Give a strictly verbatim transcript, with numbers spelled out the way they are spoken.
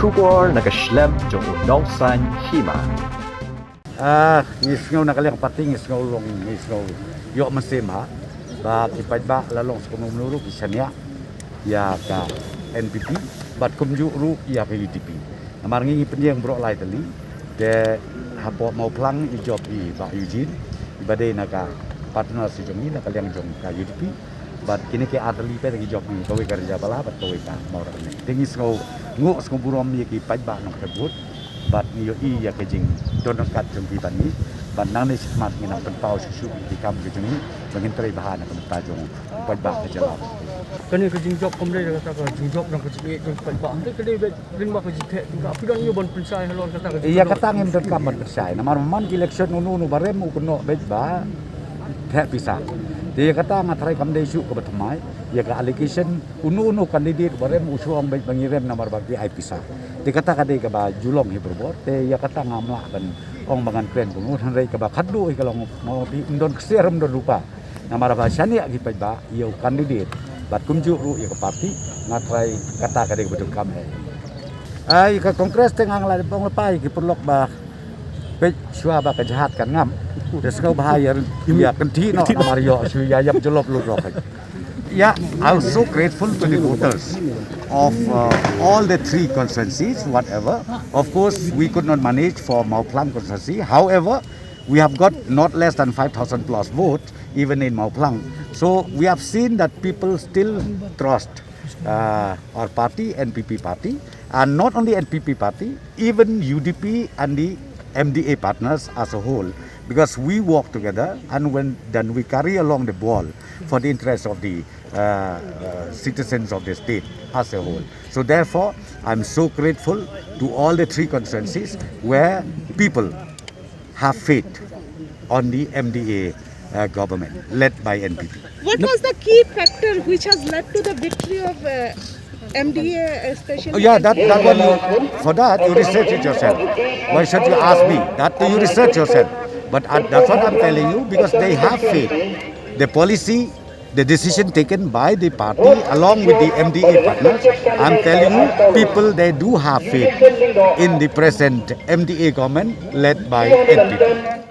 Khubor na ka shlem jong u nongsan hima. Ah, ngi sngew na ka liang party ngi sngew long ngi sngew ïoh mynsiem ha. Ba ki paidbah la long skum nuru ki shaniah ïa ka N P P bad kumjuh ruh ïa ka U D P. Namar ngi pynïeng bro lai tali te hapoh Mawphlang i jop i Bah Eugene i ba dei na ka partner si jong ngi na ka liang jong ka U D P. Bad kine ki artylli peit ki jop ngi kawei ka Rijambala bad kawei ka Mawrapneh. Te ngi sngew nguh sngew burom ïa ki paidbah nongthep vote. Bad ngi ïohi ïa ka jingdon ryngkat jong ki bad ngi. Bad nangne shakhmat ngi nang pynpaw shuh shuh ki kam ki jong ngi ba ngin trei bha na ka bynta jong u paidbah ka jylla. Kane ka jingjop kam dei kata ka jingjop na ka jingïeit jong u paidbah. Hynrei ka dei beit lyngba ka jingtheh jingkha. Phi don ïa ban pynshai halor kata ka jingkha. Ïa kata ngim donkam ban pynshai. Namar man ki election uno uno ba rem u kynnoh beit ba theh pisa. Te ïa kata nga tharai kam dei shuh kaba thymmai. Ïa ka allegation uno uno candidate ba rem u shu ong beit ba ngi rem namar ba ki ai pisa. Te kata ka dei kaba ju long hi barabor. Te ïa kata ngam lah ban ong ba ngan kren kumno hynrei kaba khatduh hi ka long mo phi ym don ksiar ym don rupa. Namar ba shaniah ki paidbah ïa u candidate bad kumjuh ruh ïa ka party nga tharai kata ka dei kaba donkam hi. Ai ka Congress te nga la ong lypa ïa ki paralok ba peit shuwa ba ka jahaj kan ngam. Te sngewbha ïa ïa kynthih noh namar ïoh shu ïa ïap jyllop lut noh. Yeah, I was so grateful to the voters of uh, all the three constituencies, whatever. Of course, we could not manage for Mawphlang constituency. However, we have got not less than five thousand plus votes, even in Mawphlang. So we have seen that people still trust uh, our party, N P P party, and not only N P P party, even U D P and the M D A partners as a whole. Because we work together and when then we carry along the ball for the interest of the uh, uh, citizens of the state as a whole. So therefore, I'm so grateful to all the three constituencies where people have faith on the M D A uh, government led by N P P. What was the key factor which has led to the victory of uh, M D A, especially? Oh, yeah, that, that one, you, for that, you research it yourself. Why should you ask me? That you research yourself. But uh, that's what I'm telling you because they have faith. The policy, the decision taken by the party along with the M D A partners, I'm telling you, people, they do have faith in the present M D A government led by N P P.